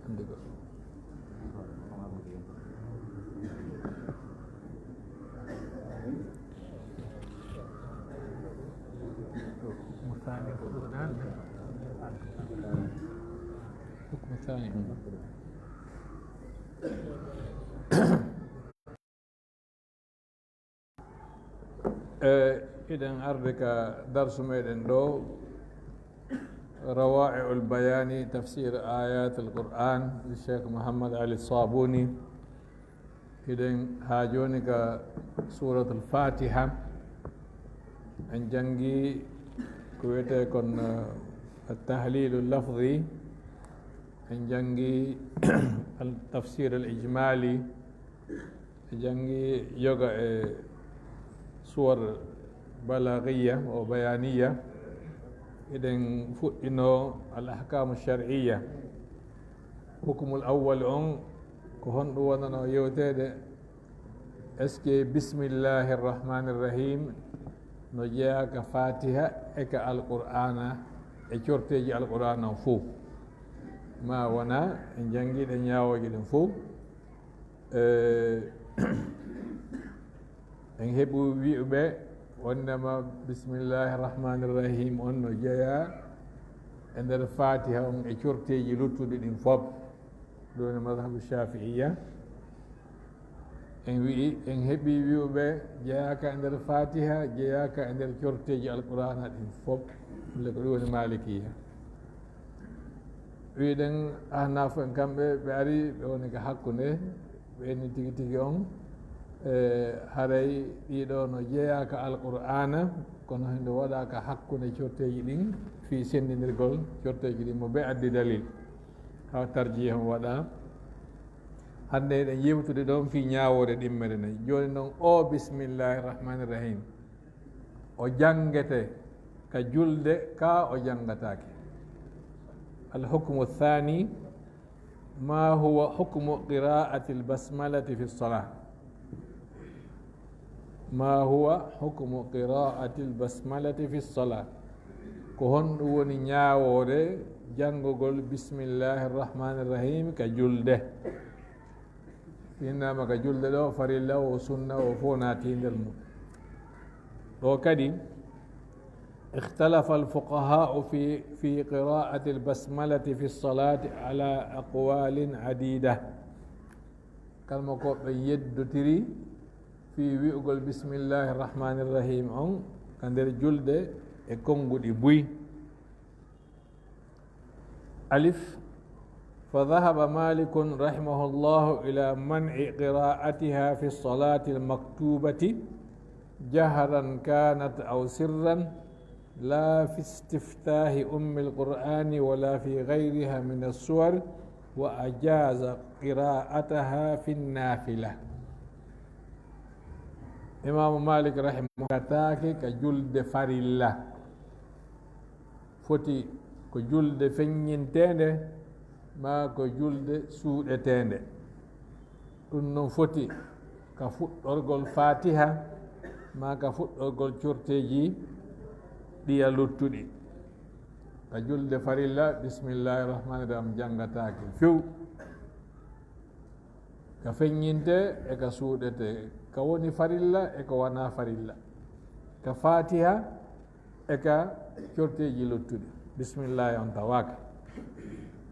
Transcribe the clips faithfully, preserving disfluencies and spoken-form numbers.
E, hiɗen arde ka darsu meɗen ɗo, Rawa'i'ul Bayani, Tafsir Ayatul Qur'an, li Cheikh Muhammad Ali Sabuni. Hiɗen haa jooni ka Suratul Fatiha. En jangi ko wiyetee kon, eh, at-tahlilu lafzi. En jangi al-, tafsir al-ijmali. En jangi yoga e suwar balaghiya o bayaniya. Hiɗen fuɗɗino al-ahkamu shar'iyya. Hukumul awwal on, ko honɗum wonano yewteede? Est-ce que bismillahir rahmanir rahim no jeyaa ka Fatiha e ka Alqur'aana e corteeji Alqur'aana on fow? Ma wona, en janngiiɗe ñaawooje ɗen fow. Eh, en heɓu wi'uɓe wondema bismillahir rahmanir rahim on no jeyaa e nder Fatiha on e corteeji luttuɗi ɗin fow. Ɗum woni mazhabu Shafi'iyya. En wi'i, en heɓi wi'uɓe jeyaaka e nder Fatiha, jeyaaka e nder corteeji Alqur'aana ɗin fow. Walla ko ɗum woni Malikiyya. Wi'uɗen Ahnaf en kamɓe, ɓe ari, ɓe woni ka hakkunde, ɓe inni tigi tigi on, e, haray ɗiɗo no jeyaaka Alqur'aana, kono hino waɗa ka hakkunde corteeji ɗin, fii senndindirgol corteeji ɗin, mo ɓe addi dalil. Hawa tarjiih on waɗa. Hannde eɗen yewtude ɗon fii ñaawoore ɗimmere nden. Jooni non, o bismillahir rahmanir rahim, o janngete ka julde, ka o janngataake. Al hukmu thani, ma huwa hukmu qira'atil basmalati fi salah? Ma huwa hukmu qira'atil basmalati fi salah? Ko honɗum woni ñaawoore janngugol bismillahir rahmanir rahim ka julde? Innama ka julde ɗo, farilla o, sunna o, fow naati nder mum. Ɗo kadi, ikhtalafa al-fuqaha'u fi, fi qira'ati al-basmalati fi salati ala aqwalin adida. Kalma ko ɓe yeddotiri fii wi'ugol bismillahir rahmanir rahim on ka nder julde e konnguɗi buy. Alif, fa dhahaba Malikun rahimahullahu ila man'i qira'atiha fi salati al-maktubati jahran kanat aw sirran, la fi istiftahi ummi al-Qur'ani wa la fi ghayriha min as-suwar, wa ajaza qira'ataha fi an-nafila. Imaamu Malik rahimahullah taake ka julde farilla. Foti ko julde feññinteende, maa ko julde suuɗeteende. Ɗum non foti ka fuɗɗorgol Fatiha, maa ka fuɗɗorgol corteeji ɗiya luttuɗi. Ka julde farilla, bismillahir rahmanir rahim janngataake few. Ka feññinte e ka suuɗete, ka woni farilla e ka wonaa farilla, ka Fatiha e ka corteeji luttuɗi. Bismillahi on tawaaka.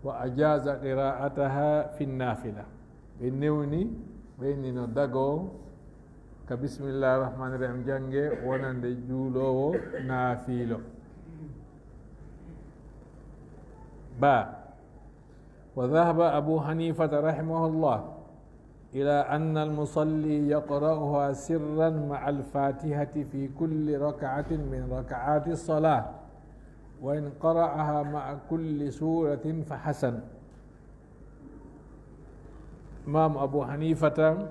Wa ajaza qira'ataha fi nafila. Ɓe newni, ɓe inni no dagoo ka bismillahi rahmani rahim jannge wonande juuloowo naafiilo. Ba. وذهب أبو حنيفة رحمه الله إلى أن المصلي يقرأها سرا مع الفاتحة في كل ركعة من ركعات الصلاة، وإن قرأها مع كل سورة فحسن. Imam Abu Hanifata,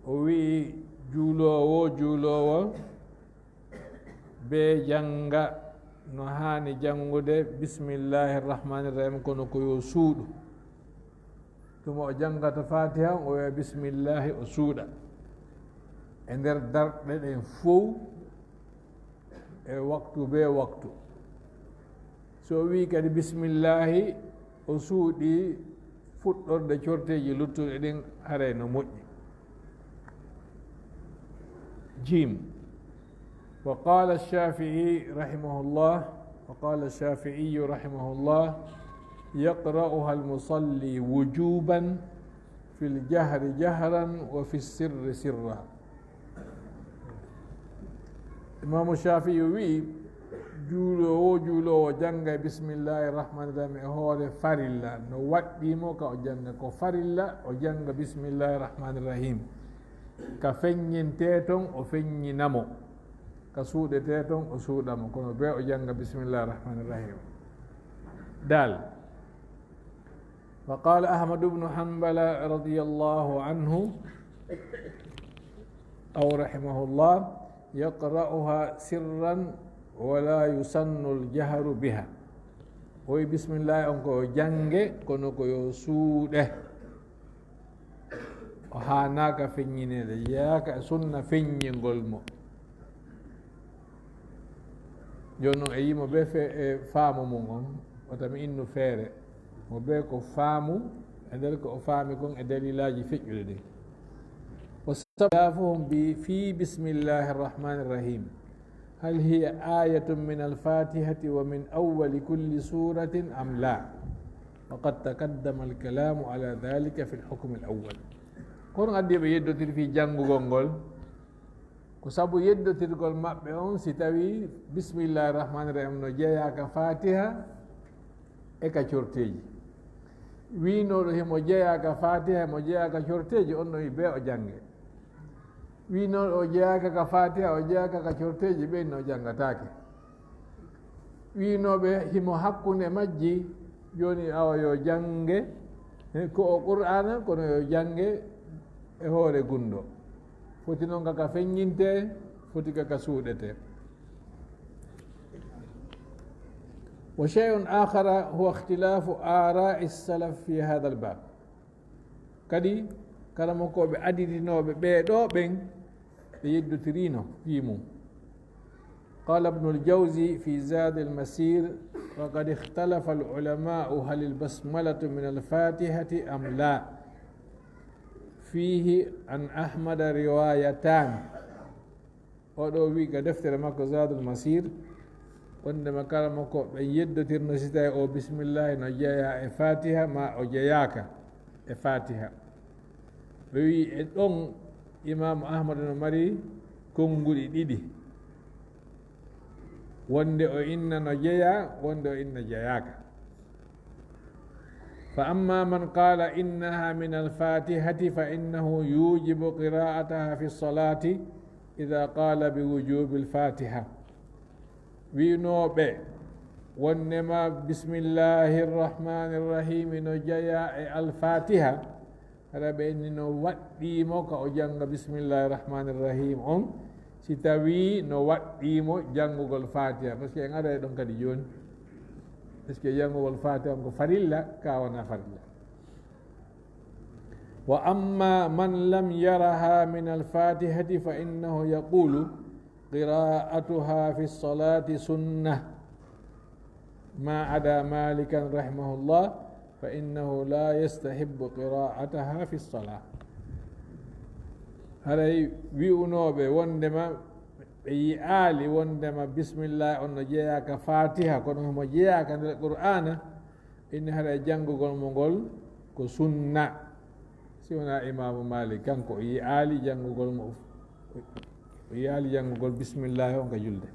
o wi'i, juuloowo, juuloowo, bee jannga no haani janngude bismillahi rahmani rahim, kono ko yo suuɗu. Tuma o janngata Fatiha, o wi'a bismillahi, o suuɗa. E nder darɗe ɗen fow, e waktu bee waktu. So o wi'i kadi bismillahi, O suuɗii fuɗɗorde corteeji luttuɗe ɗin, haray no moƴƴi. Jim. وقال الشافعي رحمه الله، وقال الشافعي رحمه الله: يقرأها المصلي وجوبا في الجهر جهرا وفي السر سرا. Imaamu Shaafi'i wi'i, juuloowo, juuloowo jannga bismillaahi rahmaani rahiim e hoore farilla, no waɗɗii mo ka o jannga ko farilla, o jannga bismillaahi rahmaani rahiim. Ka feññintee ton, o feññina mo. Ka suuɗetee ton, o suuɗa mo. Kono bee o jannga bismillaahi rahmaani rahiim. Daal. وقال أحمد بن حنبل رضي الله عنه أو رحمه الله: يقرأها سرا ولا يسن الجهر بها. O wi'i bismillaahi on ko yo jannge, kono ko yo suuɗe. O haanaaka feññineede, jeyaaka e sunna feññingol mo. Jooni non, e yimo bee fe-, e faamu mum on, wota mi innu feere. Mo bee ko faamu, e nder ko o faami kon e dalilaaji feƴƴuɗi ɗin. وسبب خلافهم ب-، في بسم الله الرحمن الرحيم. هل هي آية من الفاتحة ومن أول كل سورة أم لا؟ وقد تقدم الكلام على ذلك في الحكم الأول. Kono addi ɓe yeddotiri fii janngugol ngol, ko sabu yeddotirgol maɓɓe on, si tawii bismillaahi rahmaani rahiim no jeyaa ka Faatiha e ka corteeji. Wiinooɗo himo jeyaa ka Faatiha, himo jeyaa ka corteeji, on no wi'i bee o jannge. Wiinooɗo o jeyaaka ka Faatiha, o jeyaaka ka corteeji, ɓen no janngataake. Wiinooɓe himo hakkunde majji, jooni awa yo jannge, he, ko o Qur'aana, kono yo jannge e hoore gunndoo. Foti non ka ka feññintee, foti ka ka suuɗetee. وشيء آخر هو اختلاف آراء السلف في هذا الباب. Kadi, karamokooɓe aditinooɓe ɓee ɗoo ɓen, ɓe yeddotiriino fii mum. قال ابن الجوزي في زاد المسير: وقد اختلف العلماء هل البسملة من الفاتحة أم لا؟ فيه عن أحمد روايتان. Oo ɗoo wi'i ka deftere makko Zaadul Masiir, wonndema karamokooɓe ɓen yeddotirno si tawii oo bismillaahi no jeyaa e Faatiha maa o jeyaaka e Faatiha. Ɓe wi'i e ɗon Imaamu Ahmadu no mari konnguɗi ɗiɗi, wonnde o inna no jeyaa, wonnde o inna jeyaaka. فأما من قال إنها من الفاتحة فإنه يوجب قراءتها في الصلاة إذا قال بوجوب الفاتحة. Wi'unooɓe wonnema bismillaahi rahmaani rahiimi no jeyaa e Alfaatiha, hara ɓe inni no waɗɗii mo ka o jannga bismillaahi rahmaani rahiim on, si tawii no waɗɗii mo janngugol Faatiha, parce que en aray ɗon kadi jooni. Parce que janngugol Faatiha on ko farilla, ka wonaa farilla. وأما من لم يرها من الفاتحة فإنه يقول قراءتها في الصلاة سنة ما عدا مالكا رحمه الله فإنه لا يستحب قراءتها في الصلاة. Haray wi'unooɓe wonndema ɓe yi'aali wonndema bismillaahi on no jeyaa ka Faatiha, kono himo jeyaa ka nder Qur'aana, inni haray janngugol mo ngol ko sunna. Si wonaa Imaamu Maalik, kanko o yi'aali janngugol mo, o yi'aali janngugol bismillaahi on ka julde.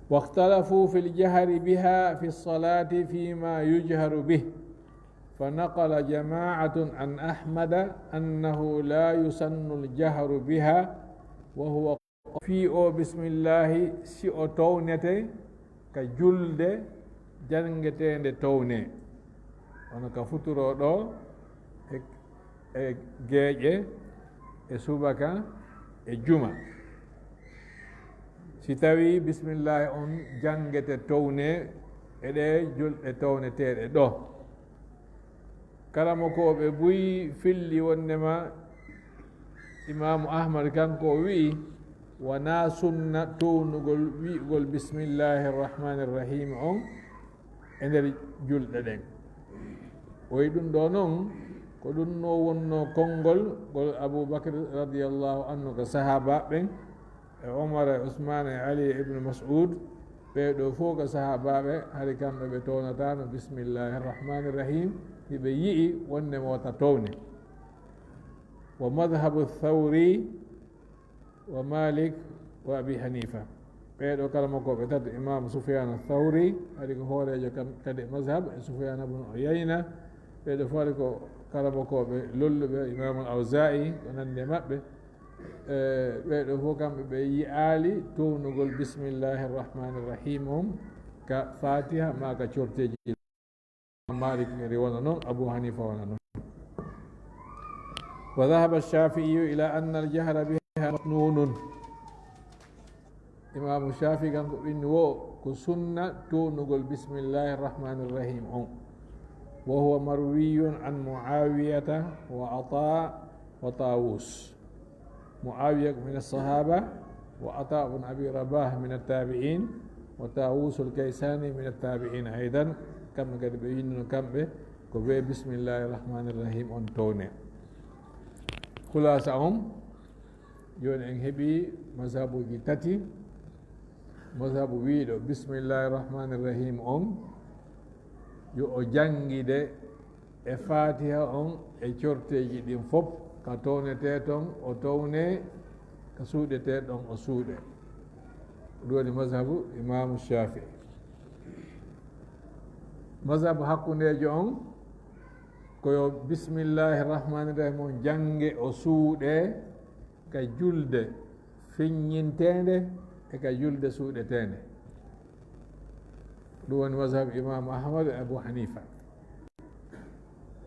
واختلفوا في الجهر بها في الصلاة فيما يجهر به، فنقل جماعة عن أحمد أنه لا يسن الجهر بها، وهو Fii oo bismillaahi, si o townete ka julde janngeteende townee, hono ka futuroo ɗoo, e, e geeƴe, e subaka, e juma. Si tawii bismillaahi on janngete townee e ɗee julɗe towneteeɗe ɗoo, karamokooɓe buy filli wonndema Imaamu Ahmad kanko o wi'i, wanaa sunna townugol wi'ugol bismillaahi rahmaani rahiim on e nder julɗe ɗen. O wi'i ɗun ɗoo non, ko ɗun no wonnoo konngol ngol Abu Bakr radiyallahu anhu ka sahaabaaɓe ɓen, e Umar e Usmaan e Ali e Ibnu Mas'ud, ɓee ɗoo fow ka sahaabaaɓe, hari kamɓe ɓe townataano bismillahi rahmaani rahim, hiɓe yi'i wonnde mo wata towne. Wa madhhabu Thawri wa Malik wa Abi Hanifa. Ɓee ɗoo karamokooɓe tato, Imaamu Sufyaan Thawri, hari ko hooreejo kam kadi mazhab, e Sufyaan ibn Uyayna, ɓee ɗoo fow hari ko karamokooɓe lolluɓe, Imaamu Awzaa'i, ko nanndi e maɓɓe. E, ɓee ɗoo fow kamɓe ɓe yi'aali townugol bismillahi rahmaani rahim on ka Faatiha maa ka corteeji. Maalik kadi wona non, Abu Hanifa wona non. Wa dhahaba Shaafi'iyyu ila anna al-jahra biha masnunun. Imaamu Shaafi'i kanko ɓinni wo ko sunna townugol bismillahi rahmaani rahim on. Wa huwa marwiyyun an Muawiyata wa Ataa wa Taawus. Muawiya min as-sahaba, wa Ata ibn Abi Rabah min at-tabi'in, wa Tawus al-Kaysani min at-tabi'in aydan. Kamɓe kadi ɓe winnino kamɓe ko ɓe bismillahi rahmani rahim on towne. Khulasa on, joni en heɓi mazhabuji tati. Mazhabu wiiɗo bismillahi rahmani rahim on, yo o jangide e Faatiha on e corteeji ɗin fof, ka townetee ton o townee, ka suuɗetee ɗon o suuɗee. Ɗum woni mazhabu Imaamu Shaafi'i. Mazhabu hakkundeejo on, ko yo bismillahi rahmani rahim on jannge o suuɗee ka julde feññinteende e ka julde suuɗeteende. Ɗum woni mazhabu Imaamu Ahmad e Abu Hanifa.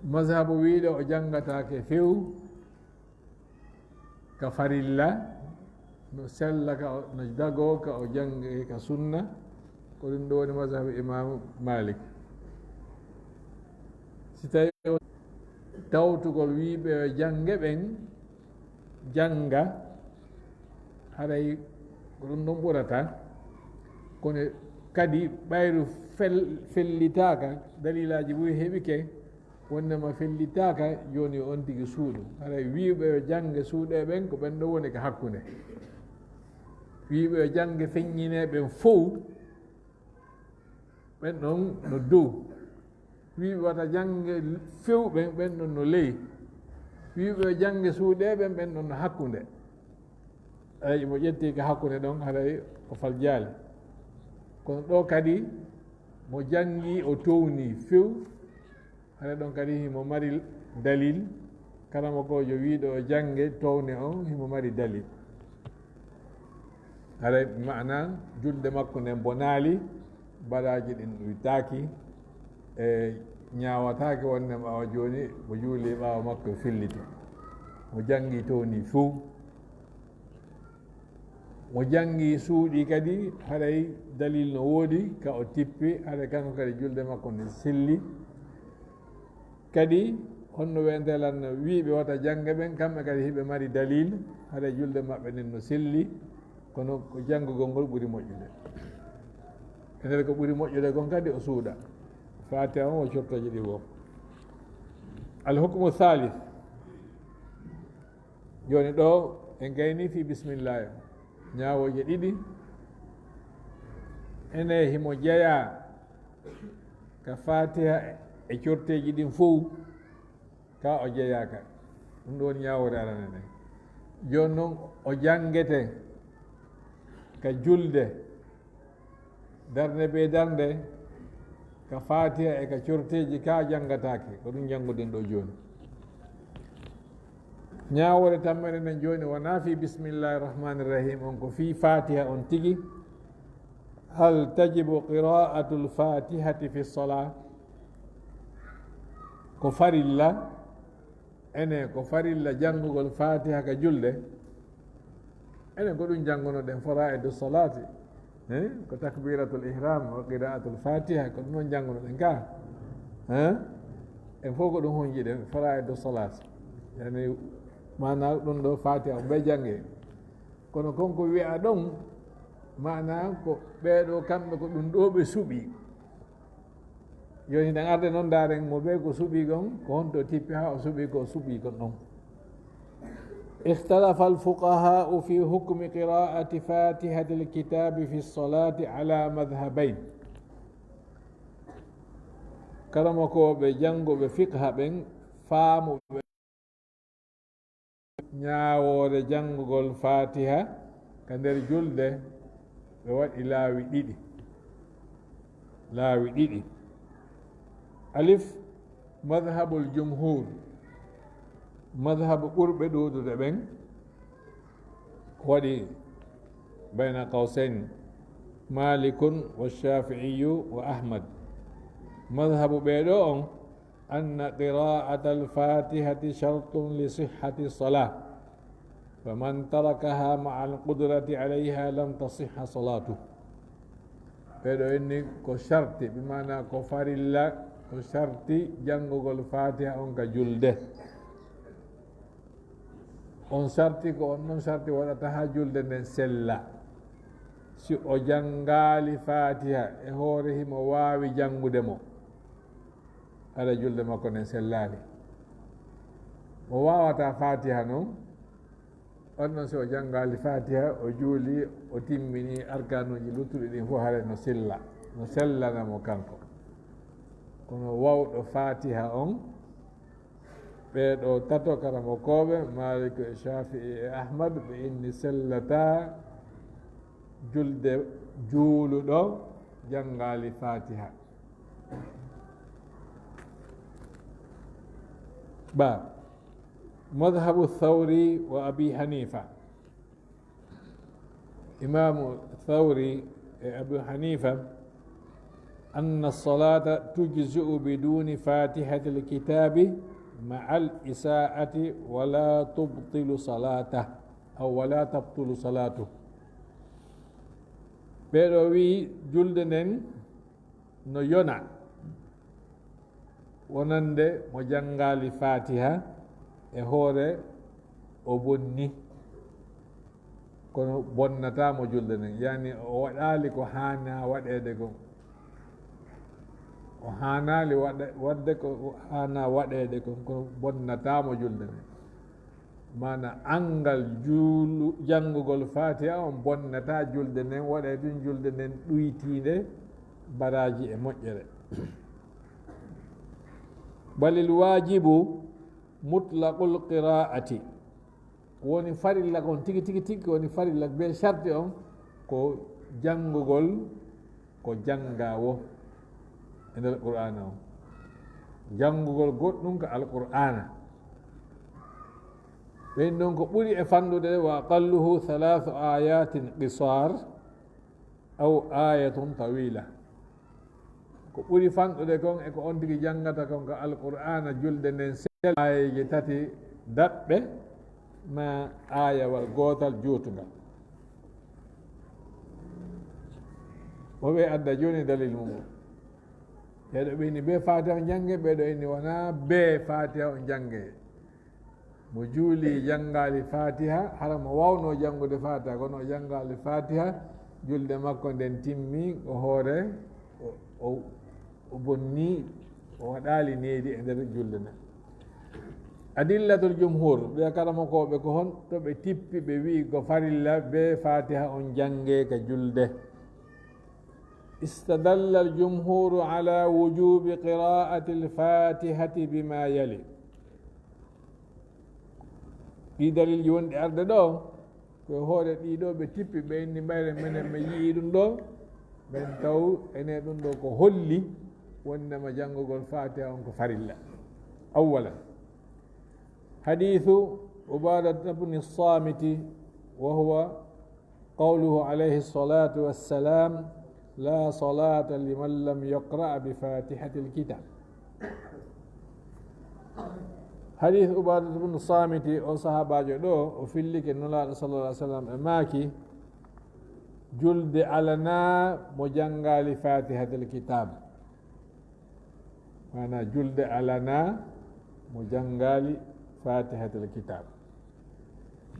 Mazhabu wiiɗo o janngataake few ka farilla, no sella ka o, no dagoo ka o jannge ka sunna, ko ɗum ɗo woni mazhabu Imaamu Maalik. Si tawii o tawtugol wiiɓe yo jannge ɓen, jannga, haray ko ɗum ɗon ɓurata. Kono kadi, ɓayru fel-, fellitaaka, dalilaaji buy heɓike, wonnde ma fellitaaka, jooni on tigi suuɗu. Haray wi'uɓe yo jannge suuɗe ɓen, ko ɓen ɗon woni ka hakkunde. Wi'uɓe yo jannge feññinee ɓen fow, ɓen ɗon no dow. Wi'uɓe wata jannge few ɓen, ɓen ɗon no ley. Wi'uɓe yo jannge suuɗe ɓen, ɓen ɗon no hakkunde. Ay, mo ƴetti ka hakkunde ɗon, haray o faljaali. Kono ɗo kadi, mo janngi, o towni few, haray ɗon kadi himo mari dalil. Karamokoojo wiiɗo o jannge towne on, himo mari dalil. Haray maana julde makko nden bonaali, baraaji ɗin ɗuytaaki, e ñaawataake wonde ɓaawo jooni mo juuli ɓaawo makko e fillito. Mo janngi towni few. Mo janngi suuɗi kadi, haray dalil no woodi ka o tippi, haray kanko kadi julde makko nde selli. Kadi, honno weentelan wiiɓe wata jannge ɓen, kamɓe kadi hiɓe mari dalil, haray julde maɓɓe nden no selli, kono ko janngugol ngol ɓuri moƴƴude. E nder ko ɓuri moƴƴude kon kadi o suuɗa. Faatiha on o cortoji ɗi goo. Al hukmu thalith. Jooni ɗo en gayni fii bismillaahi. Ñaawooje ɗiɗi. Ene himo jeyaa ka Faatiha e corteeji ɗin fow, ka o jeyaaka. Ɗum ɗo woni ñaawoore arane nden. Jooni non o janngete ka julde darnde bee darnde, ka Faatiha e ka corteeji ka janngataake, ko ɗum jannguɗen ɗo jooni. Ñaawoore tammere nden jooni wonaa fii bismillaahi rahmaani rahiim on, ko fii Faatiha on tigi. Hal tajibu qiraatul Faatihati fi salaa? Ko farilla Enen ko farilla janngugol Faatiha ka julde. Enen ko ɗum janngunoɗen faraa'idu salaati. Eh? Ko takbiratul ihram wa qiraatul Faatiha, ko ɗum ɗon janngunoɗen ka. Eh? En fof ko ɗum honjiɗen faraa'idu salaati. Yani, maanaa ɗum ɗo Faatiha on ɓe jannge. Kono kon ko wi'a ɗon, maanaa ko ɓee ɗo kamɓe ko ɗum ɗo ɓe suɓi. Jooni, hiɗen arde non, ndaaren mo ɓe ko suɓii kon, ko honto tippi haa o suɓii ko o suɓii kon ɗon. اختلف الفقهاء في حكم قراءة فاتحة الكتاب في الصلاة على مذهبين. Karamokooɓe jannguɓe fiqha ɓen, faamuɓe ñaawoore janngugol Faatiha ka nder julde, ɓe waɗi laawi ɗiɗi. Laawi ɗiɗi. Alif, madhabul jumhur, madhabu ɓurɓe ɗuuɗude ɓen, waɗi bayna qawsayn, Malikun wa Shafi'iyu wa Ahmad. Madhabu ɓee ɗoo on, أن قراءة الفاتحة شرط لصحة الصلاة، فمن تركها مع القدرة عليها لم تصح صلاته. Ɓee ɗoo inni ko sharti, bi maana ko farilla, ko sharti janngugol Faatiha on ka julde. On sharti ko on ɗon sharti waɗata haa julde nden sella. Si o janngaali Faatiha e hoore himo waawi janngude mo, hara julde makko nden sellaali. O waawataa Faatiha non, on non si o janngaali Faatiha, o juuli, o timmini arkaanuuji luttuɗi ɗin fof, haray no sella, no sellana mo kanko. Kono wawɗo Faatiha on, ɓee ɗoo tato karamokooɓe, Maaliku e Shaafi'i e Ahmad, ɓe inni sellataa julde juuluɗo janngaali Faatiha. Ba, madhabu Thawri wa Abi Hanifa. Imaamu Thawri e Abu Hanifa, أن الصلاة تجزئ بدون فاتحة الكتاب مع الإساءة ولا تبطل صلاته، أو ولا تبطل صلاته. Ɓee ɗoo wi'i julde nden no yona wonande mo janngaali Faatiha e hoore o bonni, kono bonnataa mo julde nden. Yani o waɗaali ko haanaa waɗeede kon. O haanaali waɗa-, waɗde ko haanaa waɗeede kon, kono bonnataa mo julde nden. Maana anngal juulu-, janngugol Faatiha on bonnataa julde nden, waɗay tun julde nden ɗuytiinde baraaji e moƴƴere. بل الواجب مطلق القراءة. Woni farilla kon tigi, tigi, tigi, woni farilla bee sharti on ko janngugol ko janngaa woo e nder Qur'aana on. Janngugol goɗɗum ka Alqur'aana. Ɓen ɗon ko ɓuri e fanɗude, وأقله ثلاث آيات قصار أو آية طويلة. Ko ɓuri fanɗude kon e ko on tigi janngata kon ka Alqur'aana julde nden sel-, aayeeje tati daɓɓe, maa aayawal gootal juutungal. Mo ɓe adda jooni dalil mum on. Ɓee ɗoo ɓe inni bee Faatiha on jannge, ɓee ɗoo inni wanaa bee Faatiha on jannge. Mo juuli janngaali Faatiha, hara mo wawnoo janngude Faatiha, kono o janngaali Faatiha, julde makko nden timmi, o hoore, o, o, o bonni, o waɗaali needi e nder julde nden. Adillatul jumhur, ɓe karamokooɓe ko honto ɓe tippi, ɓe wi'i ko farilla bee Faatiha on jannge ka julde. استدل الجمهور على وجوب قراءة الفاتحة بما يلي. Ɗii dalilji wonɗi arde ɗoo, ko e hoore ɗii ɗoo ɓe tippi, ɓe inni mbayre menen men yi'i ɗum ɗoo, men taw ene ɗum ɗoo ko holli wondema janngugol Faatiha on ko farilla. Awwalan, حديث عبادة بن الصامت، وهو قوله عليه الصلاة والسلام: لا صلاة لمن لم يقرأ بفاتحة الكتاب. Hadiis Ubaadatu bnu Saamiti, on sahaabaajo ɗoo, o fillike Nulaaɗo sallallaahu alayhi wa sallam e maaki, julde alanaa mo janngaali Faatihatul Kitaab. Maanaa, julde alanaa mo janngaali Faatihatul Kitaab.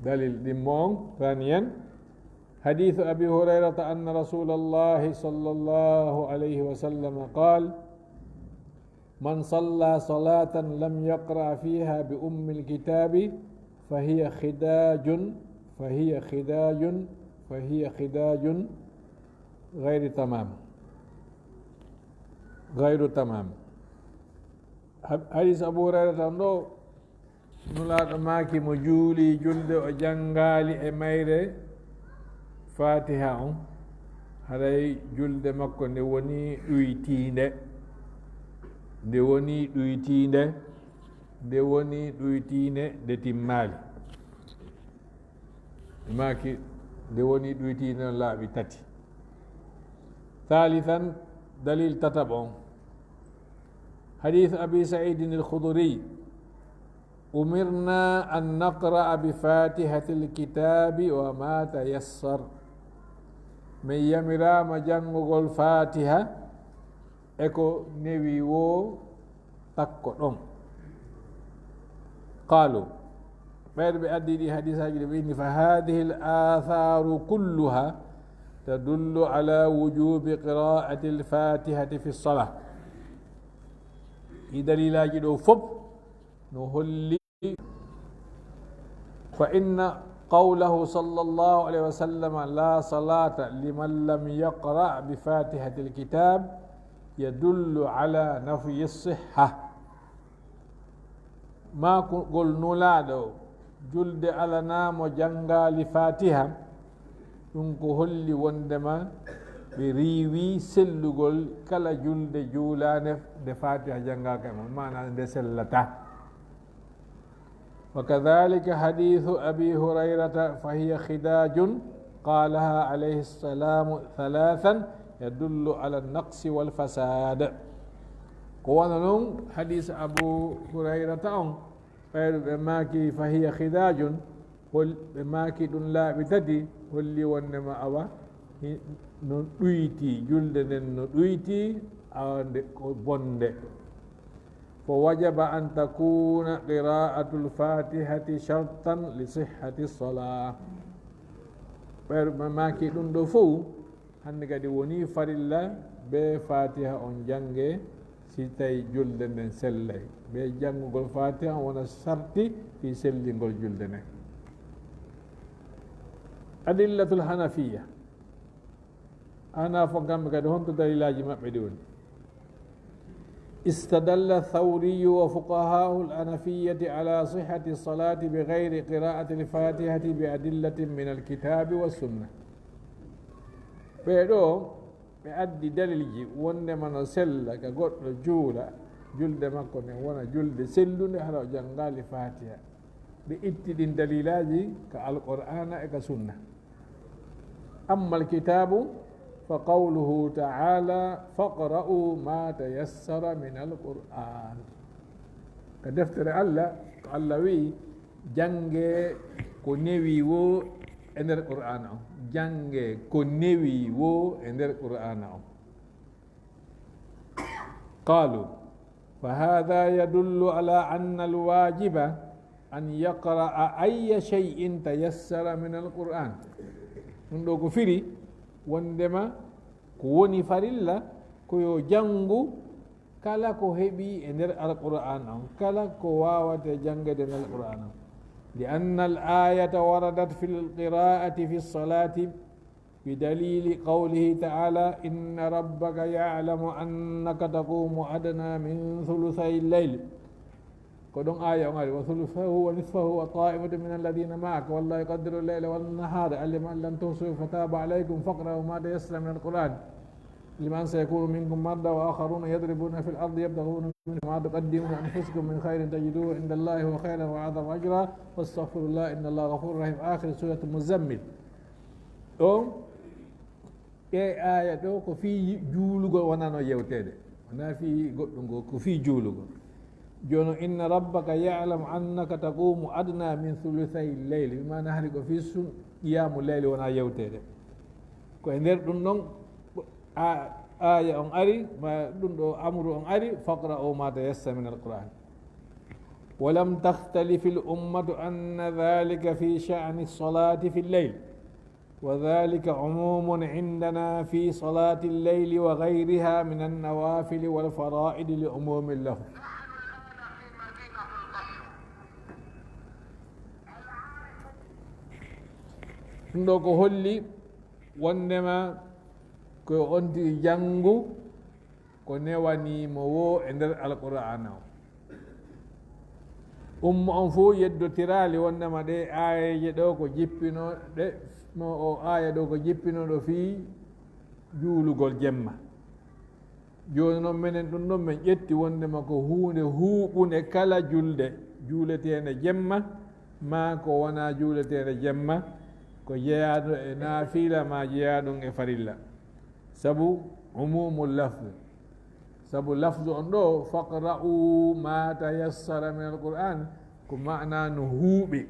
Dalil ɗimmo on, ثانيا، حديث أبي هريرة أن رسول الله صلى الله عليه وسلم قال: من صلى صلاة لم يقرأ فيها بأم الكتاب فهي خداج، فهي خداج، فهي خداج غير تمام، غير تمام. Hab-, hadis Abu Hurairata on ɗo, Nulaaɗo maaki mo juuli julde o janngaali e mayre Faatiha on, haray julde makko nde woni ɗuytiinde, nde woni ɗuytiinde, nde woni ɗuytiinde, nde timmaali. Ɓe maaki nde woni ɗuytiinde no laaɓi tati. Thalithan, dalil tataɓo on. Hadith Abi Sa'idin al-Khudri, أمرنا أن نقرأ بفاتحة الكتاب وما تيسر. Min yamiraama janngugol Faatiha e ko newi woo takko ɗon. Qaalu, ɓayde ɓe addi ɗi hadiisaaji ɗi, ɓe inni, فهذه الآثار كلها تدل على وجوب قراءة الفاتحة في الصلاة. Ɗi dalilaaji ɗo fof no holli فإن قوله صلى الله عليه وسلم لا صلاة لمن لم يقرأ بفاتحة الكتاب يدل على نفي الصحة. Maakugol Nulaaɗo, julde alanaa mo janngaali Faatiha, ɗum ko holli wondema ɓe riiwi sellugol kala julde juulaande nde Faatiha janngaaka e mum, maanaa nde sellataa. وكذلك حديث أبي هريرة فهي خداج قالها عليه السلام ثلاثا يدل على النقص والفساد. Ko wano non hadis Abu Hurayrata on, ɓayru ɓe maaki فهي خداج, hol-, ɓe maaki ɗum laaɓi tati, holli wondema awa hi-, no ɗuyti, julde nden no ɗuyti, awa nde ko bonde. فوجب أن تكون قراءة الفاتحة شرطا لصحة الصلاة. Ɓayru ɓe maaki ɗum ɗo fow, hannde kadi woni farilla be Faatiha on jannge, si tawi julde nden sellay. Be janngugol Faatiha on wona sarti fii sellingol julde nden. أدلة الحنفية. Ahnaaf on kamɓe kadi, honto dalilaaji maɓɓe ɗi woni? استدل الثوري وفقهاء الحنفية على صحة الصلاة بغير قراءة الفاتحة بأدلة من الكتاب والسنة. Ɓee ɗoo, ɓe addi dalilji wondema no sella ka goɗɗo juula, julde makko nden wona julde sellunde, hara o janngaali Faatiha. Ɓe itti ɗin dalilaaji ka Alqur'aana e ka Sunna. أما الكتاب فقوله تعالى فاقرؤوا ما تيسر من القرآن. Ka deftere Alla, ko Alla wi'i, janngee ko newi woo e nder Qur'aana on. Janngee ko newi woo e nder Qur'aana on. قالوا فهذا يدل على أن الواجب أن يقرأ أي شيء تيسر من القرآن. Ɗum ɗoo ko firi wondema ko woni farilla ko yo janngu kala ko heɓi e nder Alqur'aana on, kala ko waawata janngeede e nder Alqur'aana on. لأن الآية وردت في القراءة في الصلاة بدليل قوله تعالى: إن ربك يعلم أنك تقوم أدنى من ثلثي الليل. Ko ɗon aaya on ari, وثلثه ونصفه وطائفة من الذين معك والله يقدر الليل والنهار علم أن لن تحصوه فتاب عليكم فاقرؤوا ما تيسر من القرآن. لمن سيكون منكم مرضى وآخرون يضربون في الأرض يبتغون من ما تقدموا لأنفسكم من خير تجدوه عند الله هو خيرا وأعظم أجرا واستغفروا الله إن الله غفور رحيم. آخر سورة المزمل. Ɗon, ɗee aaya ɗoo ko fii juulugol wonano yewteede. Wonaa fii goɗɗum goo, ko fii juulugol. Jooni, إن ربك يعلم أنك تقوم أدنى من ثلثي الليل. Bi maana hari ko fii sun, qiyaamu layli wonaa yewteede. Ko e nder ɗum ɗon, a-, aaya on ari, ma ɗum ɗoo amru on ari, فاقرؤوا ما تيسر من القرآن. ولم تختلف الأمة أن ذلك في شأن الصلاة في الليل. وذلك عموم عندنا في صلاة الليل وغيرها من النوافل والفرائض لعموم اللفظ. Ɗun ɗoo ko holli wonndema ko on tigi janngu ko newanii mo woo e nder Alqur'aana on. Umma on fow yeddotiraali wonndema ɗee aayeeje ɗoo ko jippinooɗe mo, oo aaya ɗoo ko jippinooɗo fii juulugol jemma. Jooni non, menen ɗun ɗon men ƴetti wonndema ko huunde huuɓunde kala julde, juuleteende jemma, maa ko wonaa juuleteende jemma, ko jeyaaɗo e naafila maa jeyaaɗun e farilla. Sabu umumul lafzi. Sabu lafzu on ɗoo, "Faqra'u ma tayassara min al-Qur'an", ko maanaa no huuɓi.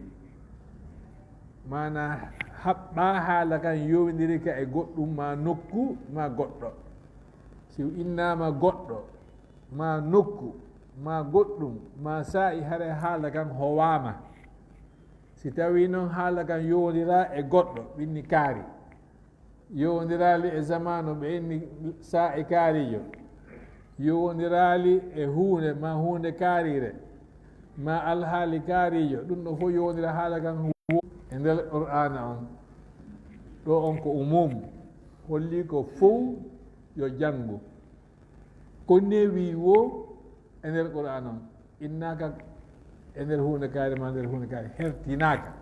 Maanaa haɓɓaa haala kan yowindiri ka e goɗɗun maa nokku maa goɗɗo. Si innaama goɗɗo, maa nokku, maa goɗɗun, maa saa'i, haray haala kan howaama. Si tawii non haala kan yowondiraa e goɗɗo, ɓe inni kaari. Yowondiraali e zamaanu, ɓe inni saa'i kaariijo. Yowondiraali e huunde, maa huunde kaariire, maa alhaali kaariijo. Ɗun ɗoo fow yowondira haala kan hu-, e nder Qur'aana on. Ɗoo on ko umum, holli ko fow yo janngu. Ko newii woo e nder Qur'aana on, innaaka e nder huunde kaari maa nder huunde kaari, hertinaaka.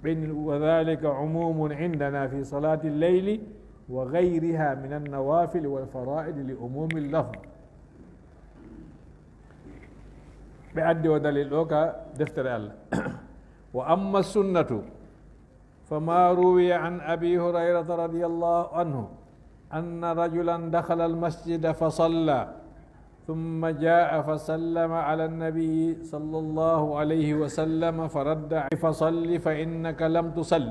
Ɓen, "وذلك عموم عندنا في صلاة الليل وغيرها من النوافل والفرائض لعموم اللفظ." Ɓe addi oo dalil ɗoo ka deftere Allah. "وأما السنة" فما روي عن أبي هريرة رضي الله عنه أن رجلا دخل المسجد فصلى، ثم جاء فسلم على النبي صلى الله عليه وسلم فرد عليه: "فصل فإنك لم تصل."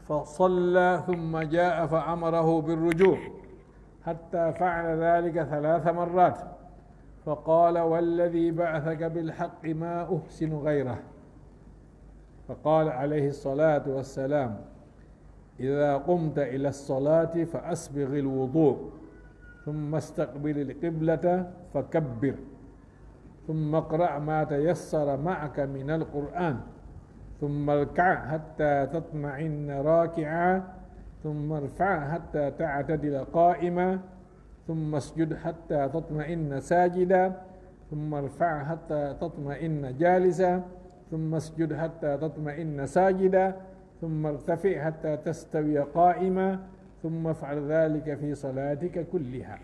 فصلى ثم جاء فأمره بالرجوع، حتى فعل ذلك ثلاث مرات، فقال: "والذي بعثك بالحق ما أحسن غيره." فقال عليه الصلاة والسلام: "إذا قمت إلى الصلاة فأسبغ الوضوء، ثم استقبل القبلة فكبر، ثم اقرأ ما تيسر معك من القرآن، ثم اركع حتى تطمئن راكعا، ثم ارفع حتى تعتدل قائما، ثم اسجد حتى تطمئن ساجدا، ثم ارفع حتى تطمئن جالسا، ثم اسجد حتى تطمئن ساجدا، ثم ارتفع حتى تستوي قائما، ثم افعل ذلك في صلاتك كلها."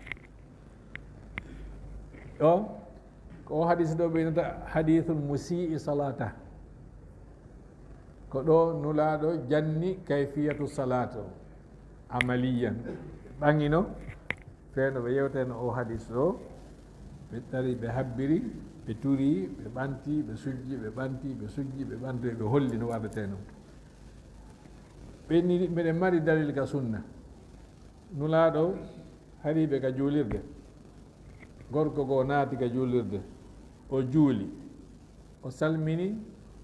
Ɗoo, ko oo hadiis ɗoo ɓe innata hadiisul musii salata. Ko ɗoo Nulaaɗo janni kayfiyatu salaat on, amaliyan. Ɓe ɓaŋino, feno ɓe yewteno oo hadiis ɗoo, ɓe tawi, ɓe habbiri, ɓe turi, ɓe ɓanti, ɓe sujji, ɓe ɓanti, ɓe sujji, ɓe ɓanti, ɓe holli no waɗetee non. Ɓe inni, "Miɗen mari dalil ka sunna." Nulaaɗo hariiɓe ka juulirde. Gorko goo naati ka juulirde. O juuli. O salmini,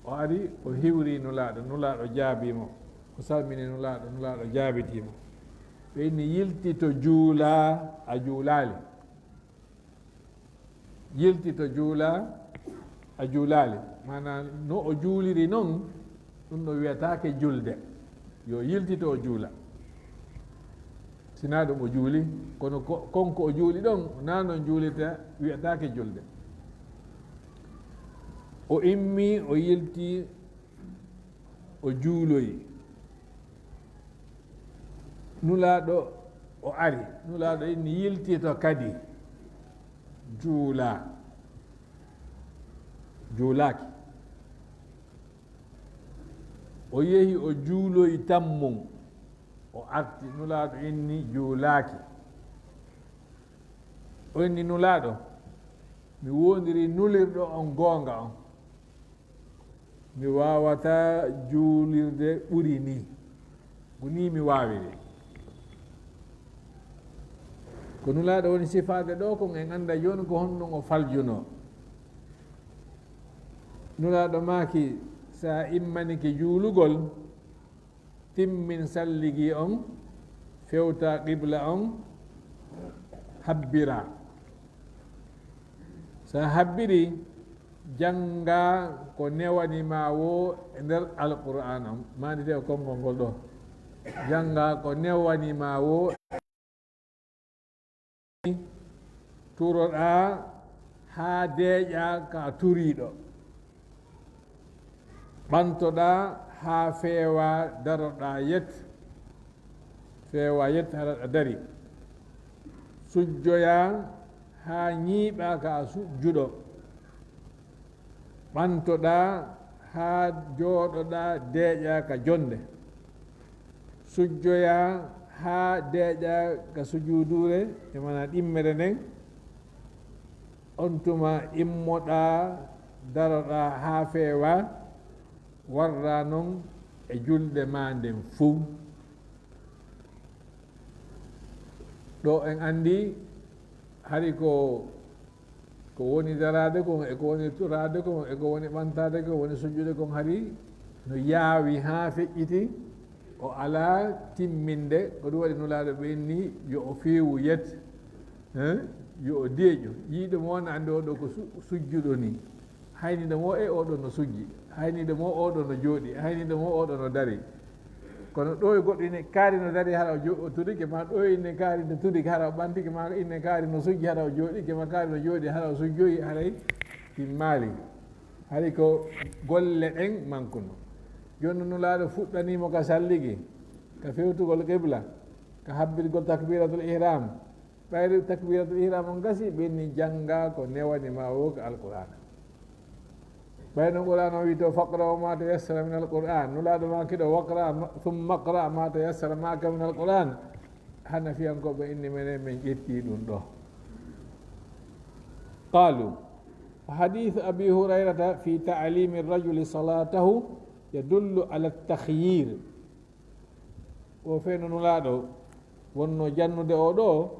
o ari, o hiwri Nulaaɗo. Nulaaɗo jaabii mo. O salmini Nulaaɗo, Nulaaɗo jaabitii mo. Ɓe inni, "Yiltito juulaa, a juulaali." Yiltito juulaa, a juulaali. Maanaa, no o juuliri non, ɗun ɗoo wi'ataake julde. Yo yiltito o juula. Si naa ɗun o juuli, kono ko, kon ko o juuli ɗon, naa non juulirta, wi'ataake julde. O immii, o yiltii, o juuloyi. Nulaaɗo o ari, Nulaaɗo inni, "Yiltito kadi, juulaa." Juulaaki. O yehi, o juuloyi tammum, o arti, Nulaaɗo inni, "Juulaaki." O inni, "Nulaaɗo, mi woondirii nulirɗo on goonga on. Mi waawataa juulirde ɓuri nii. Ko nii mi waawiri." Ko Nulaaɗo woni sifaade ɗoo kon, en anndaa jooni ko honɗun o faljunoo. Nulaaɗo maaki, "Si a immanike juulugol, Timmin salligi on, fewta qibla on, habbira. Sa habbiri, jannga ko newani ma woo e nder Alqur'aana on. Maandite ko konngol ngol ɗoo. Jannga ko newani ma woo. Turoɗaa haa deeƴaa ka turiiɗo. Ɓantoɗaa haa feewaa, daroɗaa yet. Feewaa yet hara a dari. Sujjoyaa haa ñiiɓaa ka a sujjuɗo. Ɓantoɗaa haa jooɗoɗaa deeƴaa ka jonnde. Sujjoyaa haa deeƴaa ka sujuuduure, e maanaa ɗimmere nden. On tuma immoɗaa, daroɗaa haa feewaa, warraa non e julde maa nden fow. Ɗoo en anndi hari ko, ko woni daraade kon, e ko woni turaade kon, e ko woni ɓantaade kon, woni sujjude kon, hari no yaawi haa feƴƴiti, o alaa timminde. Ko ɗum waɗi Nulaaɗo ɓe inni yo o feewu yet, hein? Yo o deeƴu. Yiiɗo mo wona anndi oo ɗoo ko su-, sujjuɗo nii. Hayniiɗo mo e oo ɗoo no sujji, hayniiɗo mo oo ɗoo no jooɗi, hayniiɗo mo oo ɗoo no dari. Kono ɗoo e goɗɗo ine kaari no dari hara o jo-, o turike, ma ɗoo ine kaari no turike hara o ɓantike, ma ine kaari no sujji hara o jooɗike, ma kaari no jooɗi hara o sujjoyi, haray timmaali. Hari ko golle ɗen mankuno. Jooni Nulaaɗo fuɗɗanii mo ka salligi, ka fewtugol qibla, ka habbirgol takbiratul ihram, ɓayri takbiratul ihram on gasi, ɓe inni jannga ko newani ma woo ka Alqur'aana. Ɓay no Qur'aana on wi'i to, "Faqra'u ma tayassara min al-Qur'an." Nulaaɗo maaki ɗoo, "Waqra ma, thumma qra ma tayassara ma'aka min al-Qur'an." Hanafiyankooɓe inni menen, men ƴettii ɗum ɗoo. Qaalu, "Wa hadithu Abi Hurayrata fi ta'limi rajuli salatahu yadullu ala takhyir." O feno Nulaaɗo wonno jannude o ɗoo,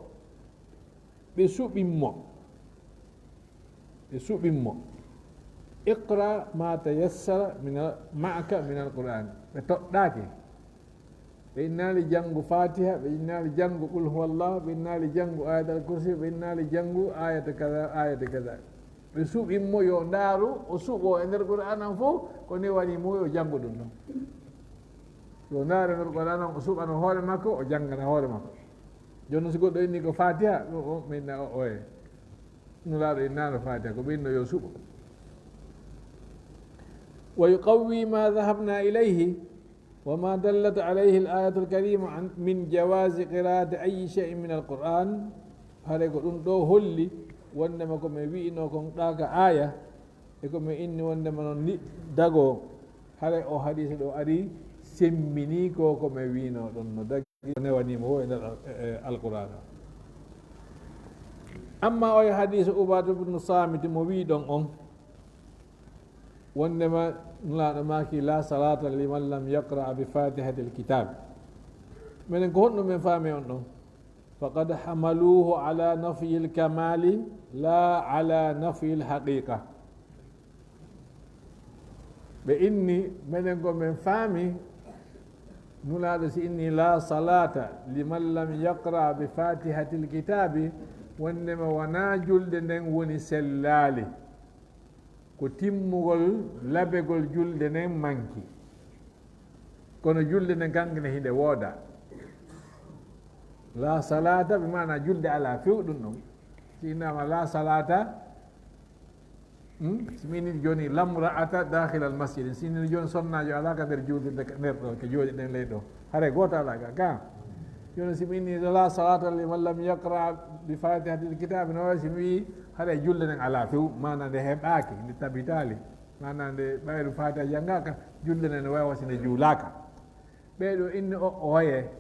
ɓe suɓin mo. Ɓe suɓin mo. "Iqra ma tayassara min al-, ma'aka min al-Qur'an." Ɓe toɗɗaaki. Ɓe innaali janngu Fatiha, ɓe innaali janngu Qul huwallah, ɓe innaali janngu Ayatal Kursi, ɓe innaali janngu ayata kaza, ayata kaza. Ɓe suɓin mo yo ndaaru, o suɓo e nder Qur'aana on fow, ko newani mo yo janngu ɗum ɗon. Yo ndaaru e nder Qur'aana on, o suɓano hoore makko, o janngana hoore makko. Jooni non si goɗɗo inni ko Fatiha, o, o, mi inna o, oye. Nulaaɗo innaano Fatiha, ko ɓe inno yo suɓo. "Wa yuqawwi ma dhahabna ilayhi." وما دلت عليه الآية الكريمة عن، من جواز قراءة أي شيء من القرآن. Hare ko ɗum ɗoo holli wondema ko mi wi'inoo kon ɗaa ka aaya, e ko mi inni wondema non ni dagoo. Hare o hadiisa ɗoo ari semmbinii ko, ko mi wi'inoo ɗon no dagi, newanii mo e nder al-, e, e Alqur'aana. Amma o hadiisa Ubaadatu bnu Saamit mo wi'i ɗon on, wondema Nulaaɗo maaki, "La salata liman lam yaqra bi fatihatil kitab." Menen ko honɗum men faami on ɗon? "Faqad hamaluhu ala nafyil kamali, la ala nafyil haqiqa." Ɓe inni, menen ko men faami, Nulaaɗo si inni, "La salata liman lam yaqra bi fatihatil kitabi", wondema wonaa julde nden woni sellaali. Ko timmugol labegol julde nden manki. Kono julde nden kankine hinde wooda. La salata, bi maana julde alaa few ɗum ɗon. Si innama la salata, hmm? Si mi inni jooni lam ra'ata dakhil al masjid. Si inni jooni sonnaajo alaa ka nder julde nder ɗo, ke jooɗi ɗen ley ɗo. Hare gooto alaa ka, ka. Jooni si mi inni la salata liman lam yaqra bi fatihatil kitabi, no wayi si mi wi'i hare julde nden alaa few, maana nde heɓaaki, nde tabitaali. Maana nde ɓayru Faatiha janngaaka, julde nden no wayi wa si nde juulaaka. Ɓee ɗoo inni o, oye,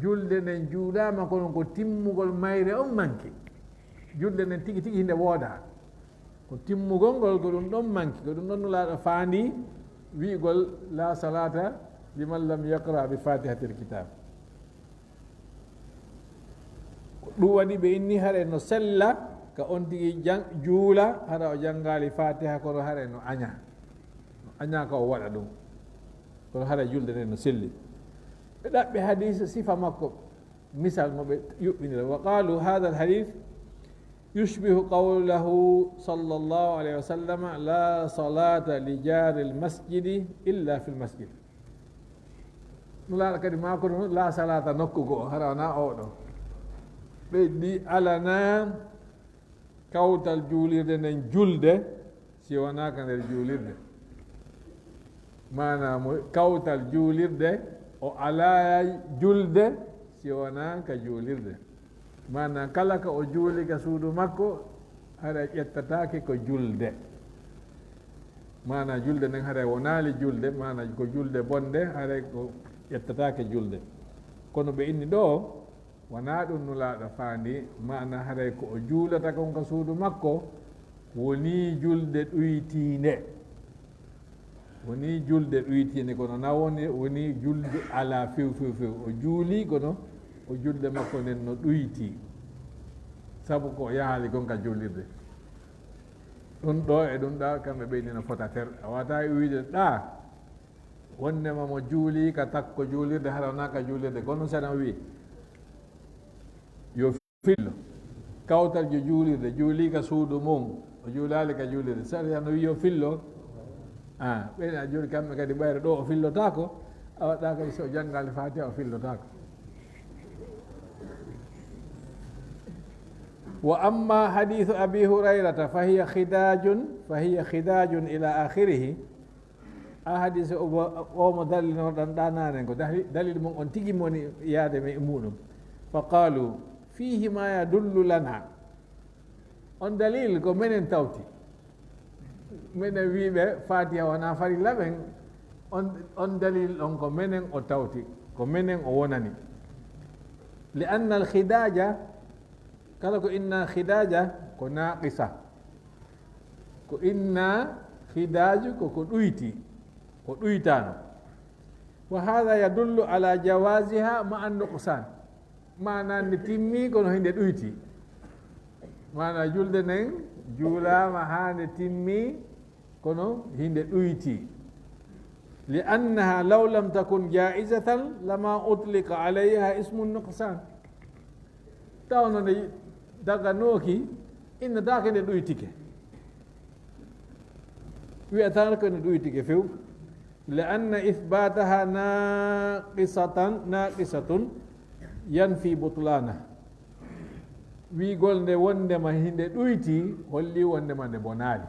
julde nden juulaama, kono ko timmugol mayre on manki. Julde nden tigi tigi hinde woodaa. Ko timmugol ngol ko ɗum ɗon manki, ko ɗum ɗon Nulaaɗo faandi wi'ugol, "La salata liman lam yaqra bi fatihatil kitab." Ko ɗum waɗi ɓe inni hare no sella ka on tigi jan-, juula, hara o janngaali Faatiha, kono hare no aña. No aña ka o waɗa ɗum. Kono hare julde nden no selli. Ɓe ɗaɓɓi hadiis sifa makko, misal mo ɓe yuɓɓinira. وقالوا هذا الحديث يشبه قوله صلى الله عليه وسلم: لا صلاة لجار المسجد إلا في المسجد. Nulaaɗo kadi maako ɗum, "Laa salaata" nokku goo, hara wanaa oo ɗoo. Ɓeydi alanaa kawtal juulirde nden julde, si wanaa ka nder juulirde. Maanaa mo kawtal juulirde, o alaa julde, si wanaa ka juulirde. Maanaa kala ka o juuli ka suudu makko, haray ƴettataake ko julde. Maanaa julde nden haray wonaali julde, maanaa ko julde bonde, haray ko ƴettataake julde. Kono ɓe inni ɗoo, wanaa ɗum Nulaaɗo faandi, maanaa haray ko o juulata kon ka suudu makko, wonii julde ɗuytiinde. Wonii julde ɗuytiinde, kono na woni, wonii julde alaa few, few, few. O juulii, kono o julde makko nden no ɗuytii. Sabu ko o yahaali kon ka juulirde. Ɗum ɗoo e ɗum ɗaa, kamɓe ɓe inni no fota ter. A waawataa wiide ɗaa, wonndema mo juulii ka takko juulirde, hara wanaa ka juulirde. Kono sariya wii, yo fillo. Kawtal jo juulirde, juulii ka suudu mum, o juulaali ka juulirde. Sariya no wii yo fillo. Ah, ɓen a juuli kamɓe kadi ɓayre ɗoo o fillotaako, a waɗɗaa kadi so o janngaali Faatiha o fillotaako. وأما حديث أبي هريرة فهي خداج، فهي خداج إلى آخره. A hadiise o bo-, o mo dalilnorɗen ɗaa naane ko dali-, dalil mun on tigi moni yaade men e muɗum. فقالوا فيه ما يدل لنا. On dalil ko menen tawti. Menen wiiɓe Faatiha wonaa farilla ɓen, on, on dalil on ko menen o tawti, ko menen o wonani. لأن الخداج, kala ko inna khidaaja, ko naaqisa. Ko inna khidaaju ko ko ɗuyti, ko ɗuytaano. وهذا يدل على جوازها مع النقصان. Maanaa nde timmii kono hinde ɗuyti. Maanaa julde nden juulaama haa nde timmii kono hinde ɗuyti. لأنها لو لم تكن جائزة لما أطلق عليها اسم النقصان. Tawno nde daganooki, innataake nde ɗuytike. Wi'ataa ko nde ɗuytike few. لأن إثباتها ناقصة، ناقصة ينفي بطلانها. Wi'ugol nde wondema hinde ɗuyti, holli wondema nde bonaali.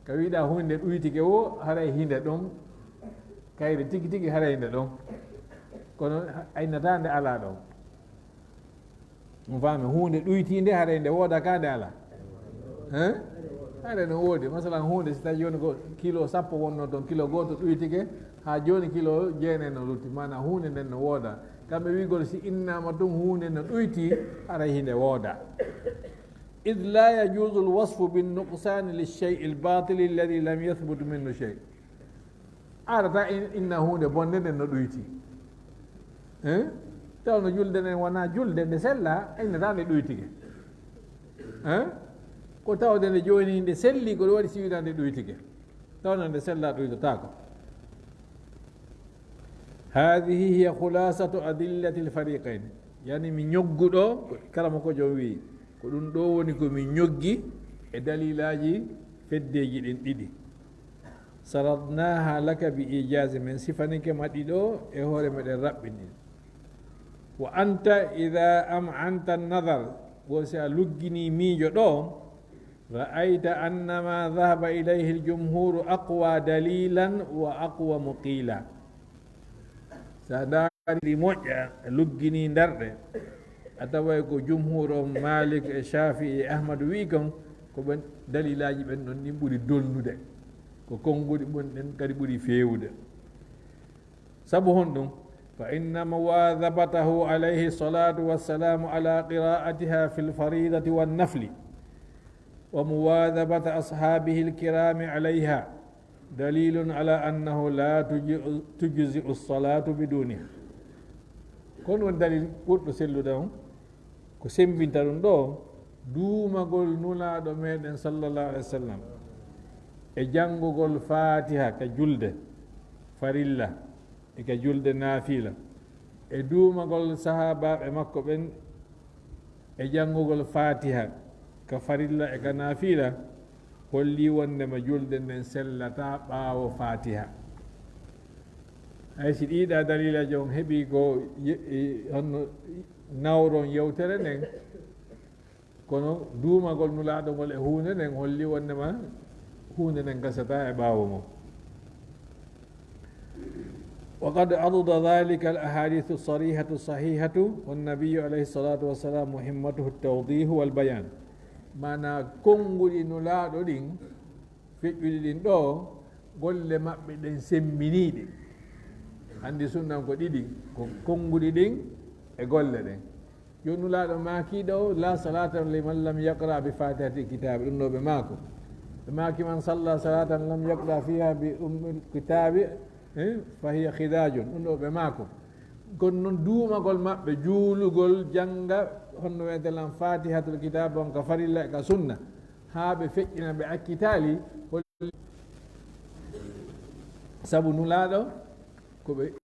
Ka wi'uɗaa huunde ɗuytike woo, haray hinde ɗon. Kayre tigi tigi haray hinde ɗon. Kono a innataa nde alaa ɗon. On faami, huunde ɗuytiinde haray nde woodaa kaa nde alaa. Hein? Haray no woodi. Masalan, huunde si tawi jooni ko kilo sappo wonnoo ton, kilo gooto ɗuytike, haa jooni kilo jeenay no lutti. Maanaa huunde nden no woodaa. Kamɓe wi'ugol si innaama tun huunde no ɗuyti, haray hinde woodaa. إذ لا يجوز الوصف بالنقصان للشيء الباطل الذي لم يثبت منه شيء. Aɗa ta in-, inna huunde bonde nden no ɗuyti. Eh? Taw no julde nden wonaa julde nde sella, a innataa nde ɗuytike. Eh? Ko tawde nde jooni nde selli, ko ɗum waɗi si wi'uɗaa nde ɗuytike. Taw no nde sella ɗuytotaako. هذه هي خلاصة أدلة الفريقين. Yani mi ñoggu ɗoo, ko kala mo ko jom wi'i, ko ɗum ɗoo woni ko mi ñoggi e dalilaaji feddeeji ɗin ɗiɗi. سردناها لك بإيجاز, men sifanike ma ɗi ɗoo e hoore meɗen raɓɓini. وأنت إذا أمعنت النظر, wo si a lugginii miijo ɗoo, رأيت أن ما ذهب إليه الجمهور أقوى دليلا وأقوى مقيلا. Sa ndaari ɗi moƴƴa, lugginii ndarɗe, a taway ko jumhuur on, Maalik e Shaafi'i e Ahmadu wi'i kon, ko ɓen dalilaaji ɓen ɗon ɗin ɓuri dolnude, ko konnguɗi ɓen ɗin kadi ɓuri feewude. Sabu honɗum? فإن مواظبته عليه الصلاة والسلام على قراءتها في الفريضة والنفل، ومواظبة أصحابه الكرام عليها، دليل على أنه لا تجزئ، تجزئ الصلاة بدونها. Ko honɗum woni dalil ɓurɗo sellude on? Ko semmbinta ɗum ɗoo, duumagol Nulaaɗo meɗen sallallahu alaihi wasallam e janngugol Faatiha ka julde farilla e ka julde naafila, E duumagol sahaabaaɓe makko ɓen e janngugol Faatiha ka farilla e ka naafila, hollii wonndema julde nden sellataa ɓaawo Faatiha. Hay si ɗiiɗaa daliilaaji on heɓii ko ye-, e, honno nawron yewtere nden, kono duumagol Nulaaɗo ngol e huunde nden holli wonndema huunde nden gasataa e ɓaawo mum. وقد عضد ذلك الأحاديث الصريحة الصحيحة، والنبي عليه الصلاة والسلام مهمته التوضيح والبيان. Maanaa, konnguɗi Nulaaɗo ɗin, feƴƴuɗi ɗin ɗoo, golle maɓɓe ɗen semminiiɗe. Anndi sunnan ko ɗiɗi, ko konnguɗi ɗin e golle ɗen. Yo Nulaaɗo maaki ɗoo, "لا صلاة لمن لم يقرأ بفاتحة الكتاب." Ɗun ɗoo ɓe maako. Ɓe maaki, "من صلى صلاة لم يقرأ فيها بأم الكتاب، eh, فهي خداج." Ɗun ɗoo ɓe maako. Kono non duumagol maɓɓe, juulugol, jannga, honno wi'eten lan, Faatihatul Kitaab on ka farilla e ka sunna, haa ɓe feƴƴina, ɓe accitaali, hol-, sabu Nulaaɗo ko ɓe